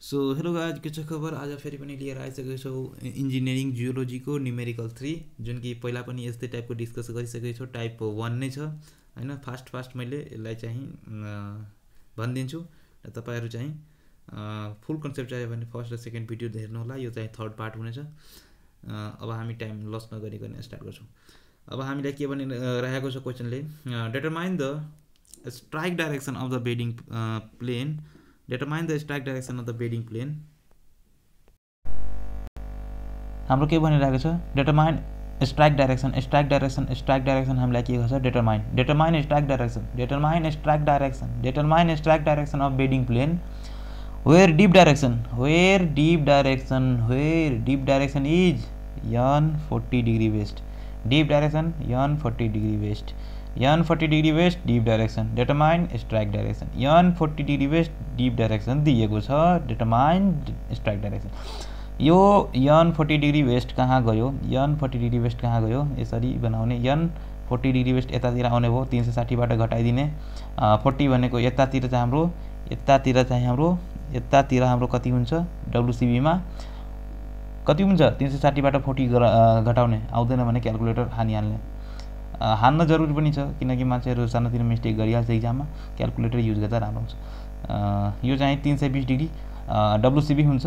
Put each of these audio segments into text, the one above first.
So hello guys, के छ खबर। आज फेरि पनि लिएर आइसकेको छौँ इन्जिनियरिङ जियोलोजीको न्युमेरिकल 3, जुन कि पहिला पनि यस्तै टाइपको डिस्कस गरिसकेको छौँ। टाइप 1 नै छ हैन। फास्ट मैले यसलाई चाहिँ भनिदिन्छु। तपाईहरु चाहिँ फुल कन्सेप्ट चाहियो भने फर्स्ट र सेकेन्ड भिडियो हेर्नु होला। यो चाहिँ थर्ड पार्ट हुनेछ। अब हामी टाइम लस नगरिकन स्टार्ट गर्छौँ। अब हामीलाई के भनिरहेको छ क्वेसनले, determine the strike direction of the bedding plane. Determine the strike direction of the bedding plane. हाम्रो के भनिरहेको छ, determine strike direction हामीलाई के गर्छ, determine strike direction of bedding plane where deep direction is n 40 degree west. Deep direction n 40 degree west. n 40 degree west deep direction. Determine strike direction. n 40 degree west deep direction दिएको छ. Determine strike direction. यो n 40 degree west कहाँ गयो, n 40 degree west कहाँ गयो, यसरी बनाउने। n 40 degree west यतातिर आउने भयो, 360 बाट घटाइदिने। 40 भनेको यतातिर चाहिँ हाम्रो कति हुन्छ, WCB मा कति हुन्छ, 360 बाट 40 घटाउने। आउँदैन भने क्याल्कुलेटर हानिहाल्ने। हान्न जरुरी पनि छ, किनकि मान्छेहरु सानोतिनो मिस्टेक गरिहाल्छ एक्जाममा। क्याल्कुलेटर युज गर्दा राम्रो हुन्छ। यो चाहिँ 320 डिग्री WCB हुन्छ,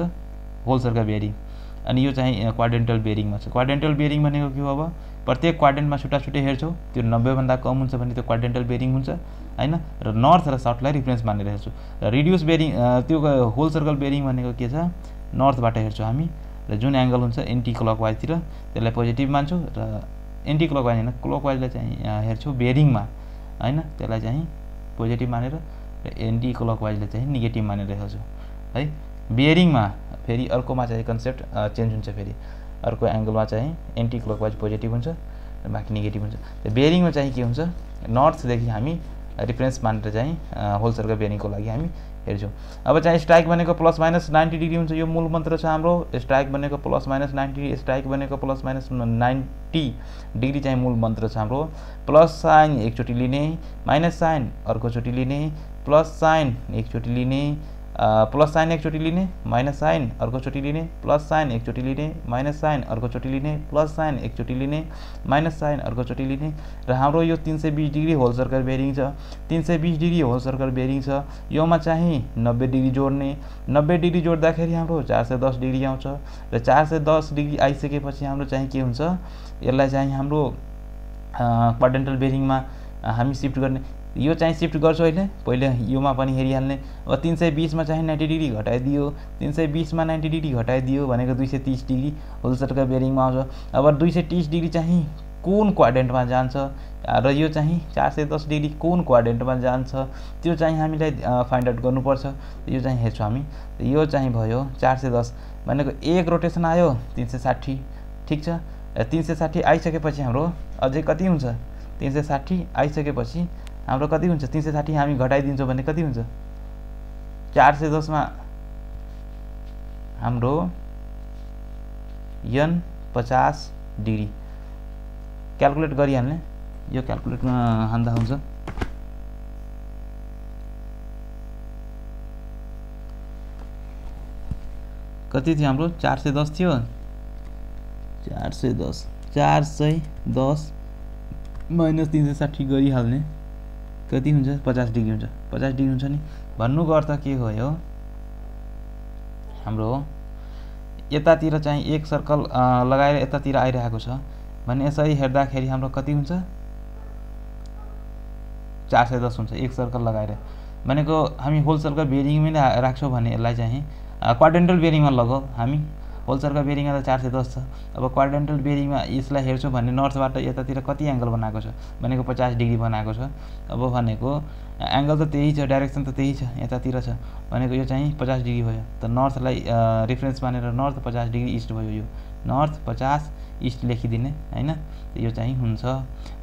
होल सर्कल बेयरिङ। अनि यो चाहिँ क्वाड्रेन्टल बेयरिङमा छ। क्वाड्रेन्टल बेयरिङ भनेको के हो, अब प्रत्येक क्वाड्रेन्टमा छुट्टै हेर्छौ। त्यो 90 भन्दा कम हुन्छ भने त्यो क्वाड्रेन्टल बेयरिङ हुन्छ हैन। र नर्थ र साउथलाई रिफरेन्स मानेर हेर्छौ। र रिड्युस बेयरिङ, त्यो होल सर्कल बेयरिङ भनेको के छ, नर्थबाट हेर्छौ हामी। र जुन एंगल हुन्छ एन्टी क्लकवाइज तिर त्यसलाई पोजिटिभ मान्छौ, र एन्टी क्लकवाइज हैन, क्लकवाइजलाई चाहिँ हेर्छौ बेयरिङमा हैन, त्यसलाई चाहिँ पोजिटिभ मानेर, र एन्टी क्लकवाइजलाई चाहिँ नेगेटिभ मानेर हेर्छौ है। बेयरिङमा फेरि अर्कोमा चाहिँ कन्सेप्ट चेन्ज हुन्छ। फेरि अर्को एंगलमा चाहिँ एन्टी क्लकवाइज पोजिटिभ हुन्छ, र बाँकी नेगेटिभ हुन्छ। त्यो बेयरिङमा चाहिँ के हुन्छ, नर्थदेखि हामी रिफरेन्स मानेर चाहिँ होल सर्कल बेयरिङको लागि हामी हेर्छौँ। अब चाहिँ स्ट्राइक भनेको प्लस माइनस 90 डिग्री हुन्छ। यो मूल मन्त्र छ हाम्रो। स्ट्राइक भनेको प्लस माइनस 90, स्ट्राइक भनेको प्लस माइनस 90 डिग्री चाहिँ मूल मन्त्र छ हाम्रो। प्लस साइन एकचोटि लिने, माइनस साइन अर्कोचोटि लिने, प्लस साइन एकचोटि लिने, प्लस साइन एकचोटि लिने, माइनस साइन अर्कोचोटि लिने, प्लस साइन एकचोटि लिने, माइनस साइन अर्कोचोटि लिने, प्लस साइन एकचोटि लिने, माइनस साइन अर्कोचोटि लिने। र हाम्रो यो 320 डिग्री होल सर्कल बेयरिङ छ। 320 डिग्री होल सर्कल बेयरिङ छ। योमा चाहिँ 90 डिग्री जोड्ने। 90 डिग्री जोड्दाखेरि हाम्रो 410 डिग्री आउँछ। र 410 डिग्री आइसकेपछि हाम्रो चाहिँ के हुन्छ, यसलाई चाहिँ हाम्रो क्वाड्रेन्टल बेयरिङमा हामी शिफ्ट गर्ने। यो चाहिँ शिफ्ट गर्छु अहिले, पहिले योमा पनि हेरिहाल्ने। अब 320 मा चाहिँ 90 डिग्री घटाइदियो, 320 मा 90 डिग्री घटाइदियो भनेको 230 डिग्री होल सर्कल बेयरिङमा आउँछ। अब 230 डिग्री चाहिँ कुन क्वाड्रेन्टमा जान्छ, र यो चाहिँ 410 डिग्री कुन क्वाड्रेन्टमा जान्छ, त्यो चाहिँ हामीलाई फाइन्ड आउट गर्नुपर्छ। यो चाहिँ हेर्छौँ हामी। यो चाहिँ भयो 410 भनेको एक रोटेसन आयो 360, ठीक छ। 360 आइसकेपछि हाम्रो अझै कति हुन्छ, 360 आइसकेपछि हाम्रो कति हुन्छ, 360 हामी घटाइदिन्छौँ भने कति हुन्छ, 410 मा हाम्रो n 50 डिग्री क्याल्कुलेट गरिहाल्ने। यो क्याल्कुलेटमा हान्दा हुन्छ। कति थियो हाम्रो, 410 थियो। 410 माइनस 360 गरिहाल्ने, कति हुन्छ, 50 डिग्री हुन्छ। 50 डिग्री हुन्छ नि। भन्नुको अर्थ के हो, यो हाम्रो यतातिर चाहिँ एक सर्कल लगाएर यतातिर आइरहेको छ भने यसरी हेर्दाखेरि हाम्रो कति हुन्छ, 410 हुन्छ एक सर्कल लगाएर। भनेको हामी होल सर्कल बेयरिङमै राख्छौँ भने यसलाई चाहिँ क्वाड्रेन्टल बेयरिङमा लगाऊ हामी। होल सर्कल बेयरिङमा त 410 छ। अब क्वाड्रेन्टल बेयरिङमा यसलाई हेर्छौँ भने नर्थबाट यतातिर कति एंगल बनाएको छ भनेको 50 डिग्री बनाएको छ। अब भनेको एंगल त त्यही छ, डाइरेक्सन त त्यही छ, यतातिर छ भनेको यो चाहिँ 50 डिग्री भयो। त नर्थलाई रिफरेन्स मानेर नर्थ 50 डिग्री इस्ट भयो। यो नर्थ 50 इस्ट लेखिदिने हैन। यो चाहिँ हुन्छ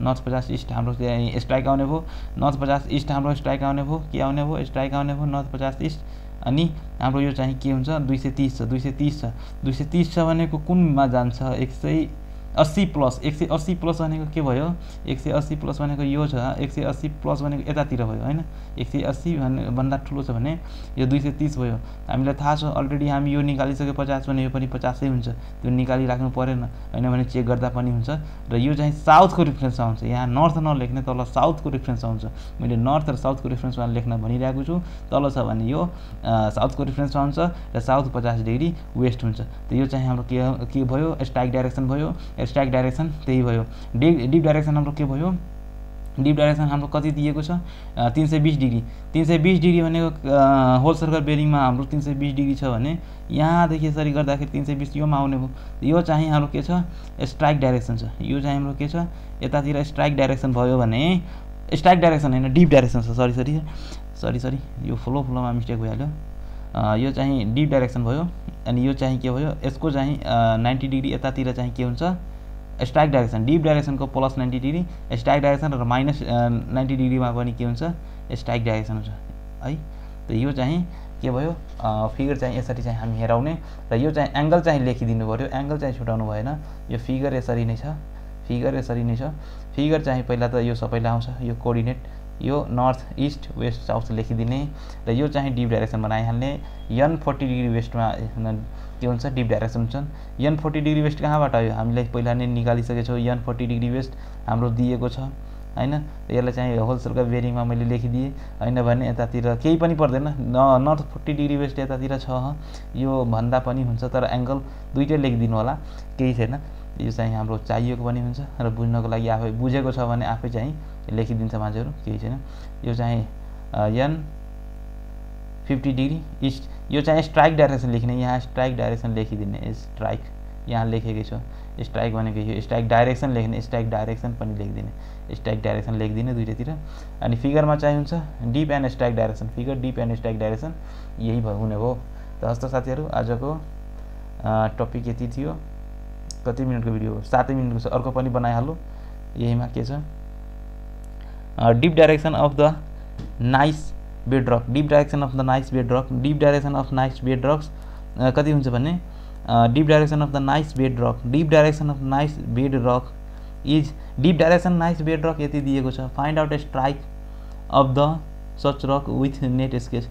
नर्थ 50 इस्ट हाम्रो चाहिँ स्ट्राइक आउने भयो। नर्थ 50 इस्ट हाम्रो स्ट्राइक आउने भयो। के आउने भयो, स्ट्राइक आउने भयो नर्थ 50 इस्ट। अनि हाम्रो यो चाहिँ के हुन्छ, 230 छ। 230 छ भनेको कुनमा जान्छ, 80 प्लस 180 प्लस भनेको के भयो 180 प्लस भनेको यो छ 180 प्लस भनेको यतातिर भयो हैन 180 भन्दा ठुलो छ भने यो 230 भयो हामीलाई थाहा छ अलरेडी हामी यो निकालिसके 50 भने यो पनि 50 नै हुन्छ त्यो निकाली राख्नु परेन हैन भने चेक गर्दा पनि हुन्छ र यो चाहिँ साउथको रेफरेन्समा आउँछ यहाँ नर्थ नलेख्ने तल साउथको रेफरेन्स आउँछ मैले नर्थ र साउथको रेफरेन्समा लेख्न भनिरहेको छु तल छ भने यो साउथको रेफरेन्समा आउँछ र साउथ 50 डिग्री वेस्ट हुन्छ त यो चाहिँ हाम्रो के भयो स्ट्राइक डाइरेक्सन भयो स्ट्राइक डाइरेक्सन त्यही भयो डिप डाइरेक्सन हाम्रो के भयो डिप डाइरेक्सन हाम्रो कति दिएको छ 320 डिग्री 320 डिग्री भनेको होल सर्कल बेरिङमा हाम्रो 320 डिग्री छ भने यहाँदेखि यसरी गर्दाखेरि 320 योमा आउने भयो यो चाहिँ हाम्रो के छ स्ट्राइक डाइरेक्सन छ यो चाहिँ हाम्रो के छ यतातिर स्ट्राइक डाइरेक्सन भयो भने स्ट्राइक डाइरेक्सन हैन डिप डाइरेक्सन छ सरी यो फ्लोमा मिस्टेक भइहाल्यो यो चाहिँ डिप डाइरेक्सन भयो अनि यो चाहिँ के भयो यसको चाहिँ 90 डिग्री यतातिर चाहिँ के हुन्छ स्ट्राइक डाइरेक्सन डिप डाइरेक्सनको प्लस 90 डिग्री स्ट्राइक डाइरेक्सन र माइनस 90 डिग्रीमा पनि के हुन्छ स्ट्राइक डाइरेक्सन हुन्छ है त यो चाहिँ के भयो फिगर चाहिँ यसरी चाहिँ हामी हेराउने र यो चाहिँ एंगल चाहिँ लेखिदिनु पर्यो एंगल चाहिँ छुटाउनु भएन यो फिगर यसरी नै छ फिगर चाहिँ पहिला त यो सबैलाई आउँछ यो कोअर्डिनेट यो नर्थ ईस्ट वेस्ट साउथ लेखिदिने र यो चाहिँ डिप डाइरेक्सन बनाइहाल्ने n 40 डिग्री वेस्टमा के हुन्छ डिप डाइरेक्सन हुन्छ n 40 डिग्री वेस्ट कहाँबाट आयो हामीलाई पहिला नै निकालिसकेको छौँ n 40 डिग्री वेस्ट हाम्रो दिएको छ हैन यसलाई चाहिँ होल सर्कल बेरिङमा मैले लेखिदिएँ हैन भने यतातिर केही पनि पर्दैन नर्थ 40 डिग्री वेस्ट यतातिर छ यो भन्दा पनि हुन्छ तर एंगल दुईटै लेखिदिनु होला केही छैन यो चाहिँ हाम्रो चाहिएको पनि हुन्छ र बुझ्नको लागि आफै बुझेको छ भने आफै चाहिँ लेखिदिन्छ मान्छेहरु केही छैन यो चाहिँ n 50 डिग्री ईस्ट यो चाहिँ स्ट्राइक डाइरेक्सन लेख्ने यहाँ स्ट्राइक डाइरेक्सन लेखिदिने स्ट्राइक यहाँ लेखेकै छ स्ट्राइक भनेको यो स्ट्राइक डाइरेक्सन लेख्ने स्ट्राइक डाइरेक्सन पनि लेखिदिने स्ट्राइक डाइरेक्सन लेखिदिने दुईटैतिर अनि फिगरमा चाहिँ हुन्छ dip and strike direction figure dip and strike direction यही हुने भयो त हस्त साथीहरु आजको टपिक यति थियो कति मिनेटको भिडियो 7 मिनेटको छ अर्को पनि बनाइहाल्नु यहीमा के छ dip direction of the gneiss bedrock dip direction of the gneiss bedrock dip direction of gneiss bedrocks कति हुन्छ भने dip direction of the gneiss bedrock dip direction of gneiss bedrock is dip direction gneiss bedrock यति दिएको छ find out strike of the such rock with net sketch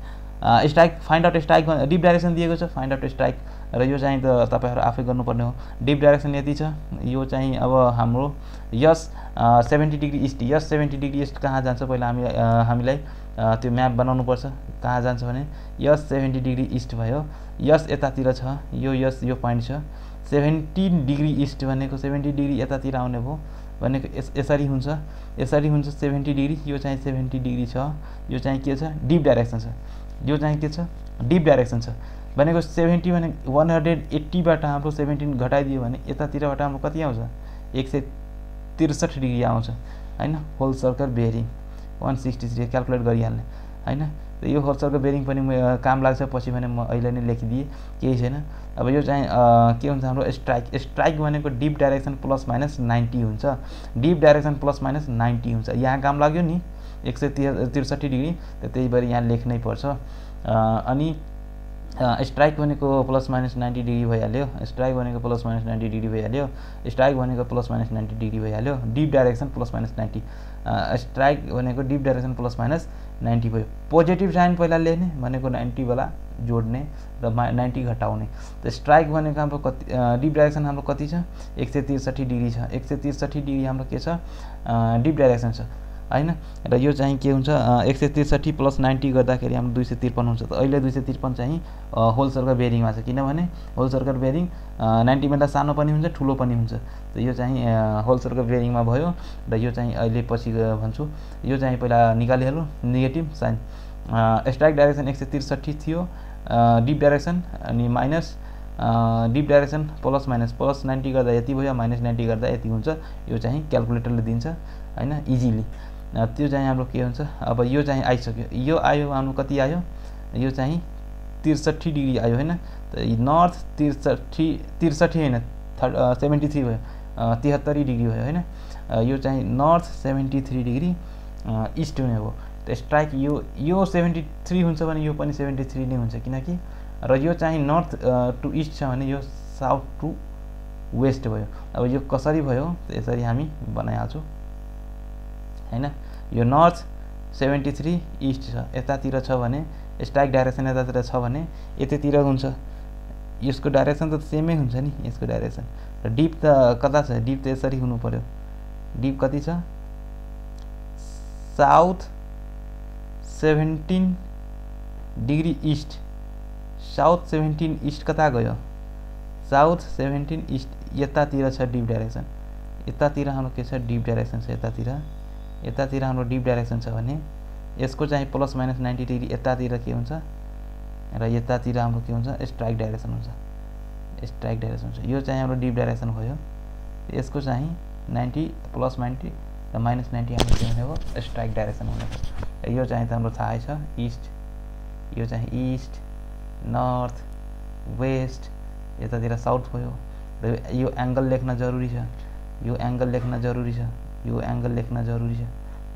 strike find out strike dip direction दिएको छ find out strike र यो चाहिँ त तपाईहरु आफै गर्नुपर्ने हो डिप डाइरेक्सन यति छ यो चाहिँ अब हाम्रो यस 70 डिग्री ईस्ट यस 70 डिग्री ईस्ट कहाँ जान्छ पहिला हामीलाई त्यो म्याप बनाउनु पर्छ कहाँ जान्छ भने यस 70 डिग्री ईस्ट भयो यस यतातिर छ यो यस यो पोइन्ट छ 17 डिग्री ईस्ट भनेको 70 डिग्री यतातिर आउने भयो भनेको यसरी हुन्छ 70 डिग्री यो चाहिँ 70 डिग्री छ यो चाहिँ के छ डिप डाइरेक्सन छ यो चाहिँ के छ डिप डाइरेक्सन छ भनेको 70 भने 180 बाट हाम्रो 17 घटाइदियो भने यतातिरबाट हाम्रो कति आउँछ 163 डिग्री आउँछ हैन होल सर्कल बेरिङ 163 क्याल्कुलेट गरिहाल्ने हैन त यो होल सर्कल बेरिङ पनि काम लाग्छ पछि भने म अहिले नै लेखिदिए केही छैन अब यो चाहिँ के हुन्छ हाम्रो स्ट्राइक भनेको डिप डाइरेक्सन प्लस माइनस 90 हुन्छ डिप डाइरेक्सन प्लस माइनस 90 हुन्छ यहाँ काम लाग्यो नि 163 डिग्री त त्यही भएर यहाँ लेख्नै पर्छ अनि स्ट्राइक भनेको प्लस माइनस 90 डिग्री भइहाल्यो स्ट्राइक भनेको प्लस माइनस 90 डिग्री भइहाल्यो स्ट्राइक भनेको प्लस माइनस 90 डिग्री भइहाल्यो dip direction plus minus 90 strike भनेको डिप डाइरेक्सन प्लस माइनस 90 भयो पोजिटिभ साइन पहिला लेख्ने भनेको 90 वाला जोड्ने र 90 घटाउने त स्ट्राइक भनेको हाम्रो कति डिप डाइरेक्सन हाम्रो कति छ 163 डिग्री छ 163 डिग्री हाम्रो के छ डिप डाइरेक्सन छ हैन र यो चाहिँ के हुन्छ 163 प्लस 90 गर्दाखेरि हाम्रो 253 हुन्छ त अहिले 253 चाहिँ होल सर्कल बेरिङमा छ किनभने होल सर्कल बेरिङ 90 भन्दा सानो पनि हुन्छ ठुलो पनि हुन्छ त यो चाहिँ होल सर्कल बेरिङमा भयो र यो चाहिँ अहिले पछि भन्छु यो चाहिँ पहिला निकालिहाल्नु नेगेटिभ साइन स्ट्राइक डाइरेक्सन 163 थियो डिप डाइरेक्सन अनि minus dip direction plus minus plus 90 गर्दा यति भयो माइनस 90 गर्दा यति हुन्छ यो चाहिँ क्याल्कुलेटरले दिन्छ हैन इजिली त्यो चाहिँ हाम्रो के हुन्छ अब यो चाहिँ आइसक्यो यो आयो हाम्रो कति आयो यो चाहिँ 63 डिग्री आयो हैन त नर्थ 63 हैन 73 भयो 73 डिग्री भयो हैन यो चाहिँ नर्थ 73 डिग्री ईस्ट हुने हो त स्ट्राइक यो 73 हुन्छ भने यो पनि 73 नै हुन्छ किनकि र यो चाहिँ नर्थ टु ईस्ट छ भने यो साउथ टु वेस्ट भयो। अब यो कसरी भयो यसरी हामी बनाइहाल्छौँ हैन। यो नर्थ 73 इस्ट छ, यतातिर छ भने स्ट्राइक डाइरेक्सन यतातिर छ भने यतातिर हुन्छ। यसको डाइरेक्सन त सेमै हुन्छ नि यसको डाइरेक्सन। र डिप त कता छ, डिप त यसरी हुनु पर्यो। डिप कति छ, south 17 degree east. South 17 east कता गयो, साउथ 17 इस्ट यतातिर छ डिप डाइरेक्सन। यतातिर हाम्रो के छ, डिप डाइरेक्सन छ यतातिर। यतातिर हाम्रो डिप डाइरेक्सन छ भने यसको चाहिँ प्लस माइनस 90 डिग्री यतातिर के हुन्छ र यतातिर हाम्रो के हुन्छ, स्ट्राइक डाइरेक्सन हुन्छ। स्ट्राइक डाइरेक्सन हुन्छ। यो चाहिँ हाम्रो डिप डाइरेक्सन भयो। यसको चाहिँ 90 प्लस 90 र माइनस 90 हाम्रो के हुने भयो, स्ट्राइक डाइरेक्सन हुने भयो। यो चाहिँ हाम्रो थाहै छ इस्ट, यो चाहिँ इस्ट नर्थ वेस्ट, यतातिर साउथ भयो। र यो एंगल लेख्न जरुरी छ, यो एंगल लेख्न जरुरी छ, यो एंगल लेख्न जरुरी छ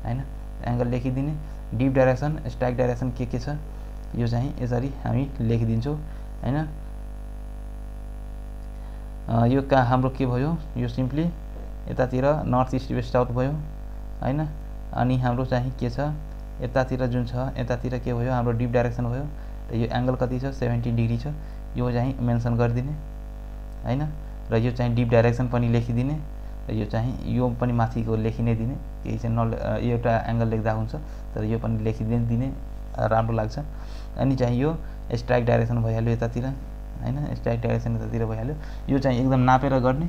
हैन। एंगल लेखिदिने। डिप डाइरेक्सन स्ट्राइक डाइरेक्सन के छ यो चाहिँ यसरी हामी लेखिदिन्छौँ हैन। यो का हाम्रो के भयो, यो सिम्पली यतातिर नर्थ इस्ट वेस्ट साउथ भयो हैन। अनि हाम्रो चाहिँ के छ, यतातिर जुन छ यतातिर के भयो, हाम्रो डिप डाइरेक्सन भयो। र यो एंगल कति छ, 70 डिग्री छ। यो चाहिँ मेन्सन गरिदिने हैन। र यो चाहिँ डिप डाइरेक्सन पनि लेखिदिने। र यो चाहिँ यो पनि माथिको लेखिनै दिने, केही चाहिँ एउटा एंगल लेख्दा हुन्छ तर यो पनि लेखिदिने राम्रो लाग्छ। अनि चाहिँ यो स्ट्राइक डाइरेक्सन भइहाल्यो यतातिर हैन, स्ट्राइक डाइरेक्सन यतातिर भइहाल्यो। यो चाहिँ एकदम नापेर गर्ने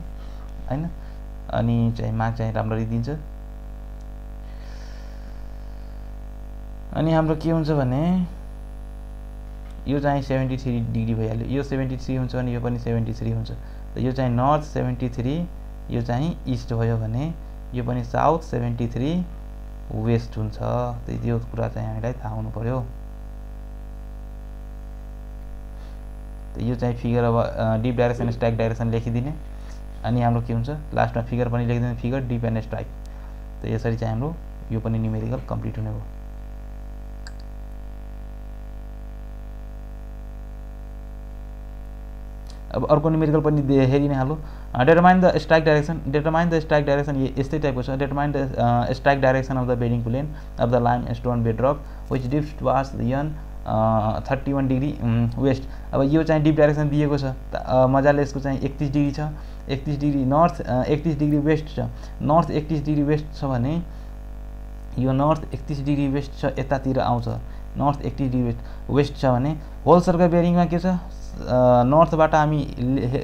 हैन। अनि चाहिँ मार्क चाहिँ राम्ररी दिन्छ। अनि हाम्रो के हुन्छ भने यो चाहिँ 73 डिग्री भइहाल्यो। यो 73 हुन्छ भने यो पनि 73 हुन्छ। र यो चाहिँ नर्थ 73, यो चाहिँ इस्ट भयो भने यो पनि साउथ 73 वेस्ट हुन्छ। त्यो कुरा चाहिँ हामीलाई थाहा हुनु पर्यो। यो चाहिँ फिगर अब डिप डाइरेक्सन स्ट्राइक डाइरेक्सन लेखिदिने। अनि हाम्रो के हुन्छ लास्टमा फिगर पनि लेखिदिने, फिगर डिप एन्ड स्ट्राइक। त यसरी चाहिँ हाम्रो यो पनि न्युमेरिकल कम्प्लिट हुने भयो। अब अर्को न्युमेरिकल पनि हेरि नै हालौँ। Determine the strike direction. Determine the strike direction यस्तै टाइपको छ। Determine the strike direction of the bedding plane of the limestone bedrock which dips towards the N 31 degree west. अब यो चाहिँ डिप डाइरेक्सन दिएको छ मजाले। यसको चाहिँ 31 डिग्री छ, 31 डिग्री नर्थ 31 डिग्री वेस्ट छ। नर्थ 31 डिग्री वेस्ट छ भने यो नर्थ 31 डिग्री वेस्ट छ यतातिर आउँछ। नर्थ 31 डिग्री वेस्ट छ भने होल सर्कल बेरिङमा के छ, नर्थबाट हामी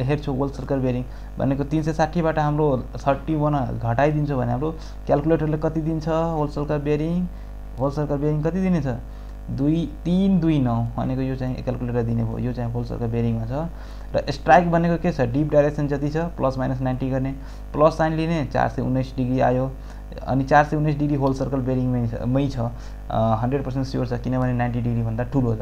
हेर्छौँ होल सर्कल बेरिङ भनेको 360 बाट हाम्रो 31 घटाइदिन्छौँ भने हाम्रो क्याल्कुलेटरले कति दिन्छ, होल सर्कल बेरिङ कति दिनेछ, 2329 भनेको यो चाहिँ क्याल्कुलेटर दिने भयो। यो चाहिँ होल सर्कल बेरिङमा छ। र स्ट्राइक भनेको के छ, डिप डाइरेक्सन जति छ प्लस माइनस 90 गर्ने, प्लस साइन लिने 419 डिग्री आयो। अनि 419 डिग्री होल सर्कल बेरिङमै छ 100% स्योर छ, किनभने 90 डिग्री भन्दा ठुलो छ।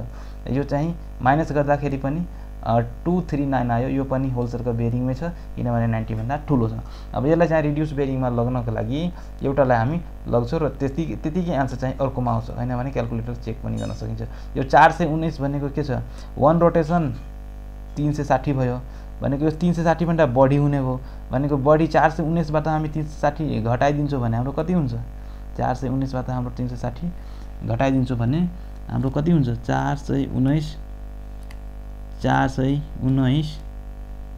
यो चाहिँ माइनस गर्दाखेरि पनि 239 आयो। यो पनि होल सर्कल बेरिङमै छ किनभने 90 भन्दा ठुलो छ। अब यसलाई चाहिँ रिड्युस बेरिङमा लग्नको लागि एउटालाई हामी लग्छौँ र त्यतिकै आन्सर चाहिँ अर्कोमा आउँछ हैन भने क्याल्कुलेटर चेक पनि गर्न सकिन्छ। यो 419 भनेको के छ, 1 रोटेसन 360 भयो भनेको यो 360 भन्दा बढी हुने भयो भनेको बढी 419 बाट हामी 360 घटाइदिन्छौँ भने हाम्रो कति हुन्छ, 419 बाट हाम्रो 360 घटाइदिन्छौँ भने हाम्रो कति हुन्छ, 419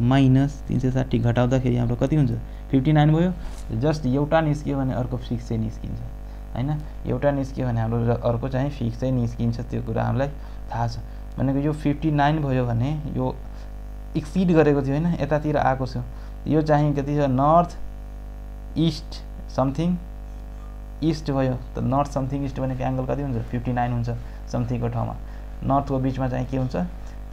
माइनस 360 घटाउँदाखेरि हाम्रो कति हुन्छ, 59 भयो। जस्ट एउटा निस्कियो भने अर्को फिक्सै निस्किन्छ हैन। एउटा निस्कियो भने हाम्रो अर्को चाहिँ फिक्सै निस्किन्छ, त्यो कुरा हामीलाई थाहा छ। भनेको यो 59 भयो भने यो एक्सिड गरेको थियो हैन, यतातिर आएको छ। यो चाहिँ कति छ, नर्थ इस्ट समथिङ इस्ट भयो। त नर्थ समथिङ इस्ट भनेको एंगल कति हुन्छ, 59 हुन्छ समथिङको ठाउँमा। नर्थको बीचमा चाहिँ के हुन्छ,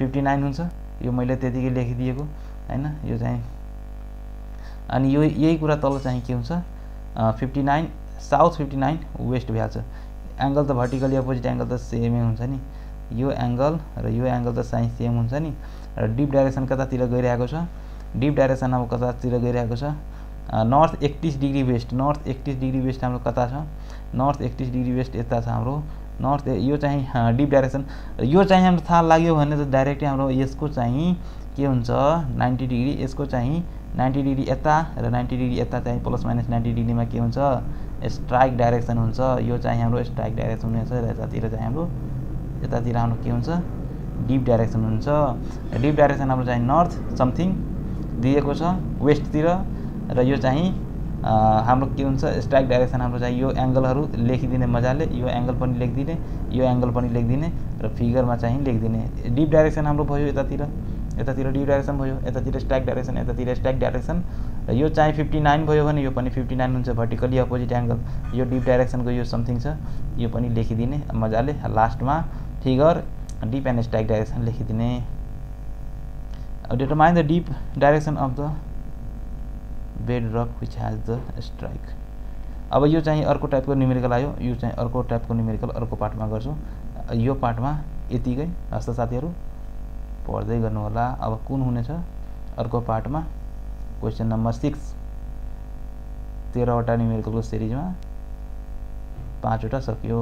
59 हुन्छ। यो मैले त्यतिकै लेखिदिएको हैन। यो चाहिँ अनि यो यही कुरा तल चाहिँ के हुन्छ, 59 साउथ 59 वेस्ट भइहाल्छ। एंगल त भर्टिकली अपोजिट एंगल त सेमै हुन्छ नि। यो एंगल र यो एंगल त चाहिँ सेम हुन्छ नि। र डिप डाइरेक्सन कतातिर गइरहेको छ, डिप डाइरेक्सन अब कतातिर गइरहेको छ, north 31 degree west. North 31 degree west हाम्रो कता छ, नर्थ 31 डिग्री वेस्ट यता छ हाम्रो नर्थ। यो चाहिँ डिप डाइरेक्सन। यो चाहिँ हाम्रो थाहा लाग्यो भने त डाइरेक्टली हाम्रो यसको चाहिँ के हुन्छ 90 डिग्री, यसको चाहिँ 90 डिग्री यता र 90 डिग्री यता चाहिँ प्लस माइनस 90 डिग्रीमा के हुन्छ स्ट्राइक डाइरेक्सन हुन्छ। यो चाहिँ हाम्रो स्ट्राइक डाइरेक्सन हुनेछ र यतातिर चाहिँ हाम्रो के हुन्छ डिप डाइरेक्सन हुन्छ। डिप डाइरेक्सन हाम्रो चाहिँ नर्थ समथिङ दिएको छ वेस्टतिर र यो चाहिँ हाम्रो के हुन्छ स्ट्राइक डाइरेक्सन हाम्रो चाहिँ यो एंगलहरु लेखिदिने मजाले, यो एंगल पनि लेखिदिने, यो एंगल पनि लेखिदिने र फिगरमा चाहिँ लेखिदिने। डिप डाइरेक्सन हाम्रो भयो यतातिर डिप डाइरेक्सन भयो, यतातिर स्ट्राइक डाइरेक्सन, यतातिर स्ट्राइक डाइरेक्सन र यो चाहिँ 59 भयो भने यो पनि 59 हुन्छ भर्टिकली अपोजिट एंगल। यो डिप डाइरेक्सनको यो समथिङ छ, यो पनि लेखिदिने मजाले। लास्टमा figure dip and strike direction लेखिदिने। Determine the dip direction of the bedrock which has the strike. अब यो चाहिँ अर्को टाइपको न्युमेरिकल आयो, यो चाहिँ अर्को टाइपको न्युमेरिकल अर्को पार्टमा गर्छु। यो पार्टमा यतिकै हस्त साथीहरु पढ्दै गर्नु होला। अब कुन हुनेछ अर्को पार्टमा क्वेशन नम्बर 6 13 वटा न्युमेरिकलको सिरिजमा 5 वटा सक्यो।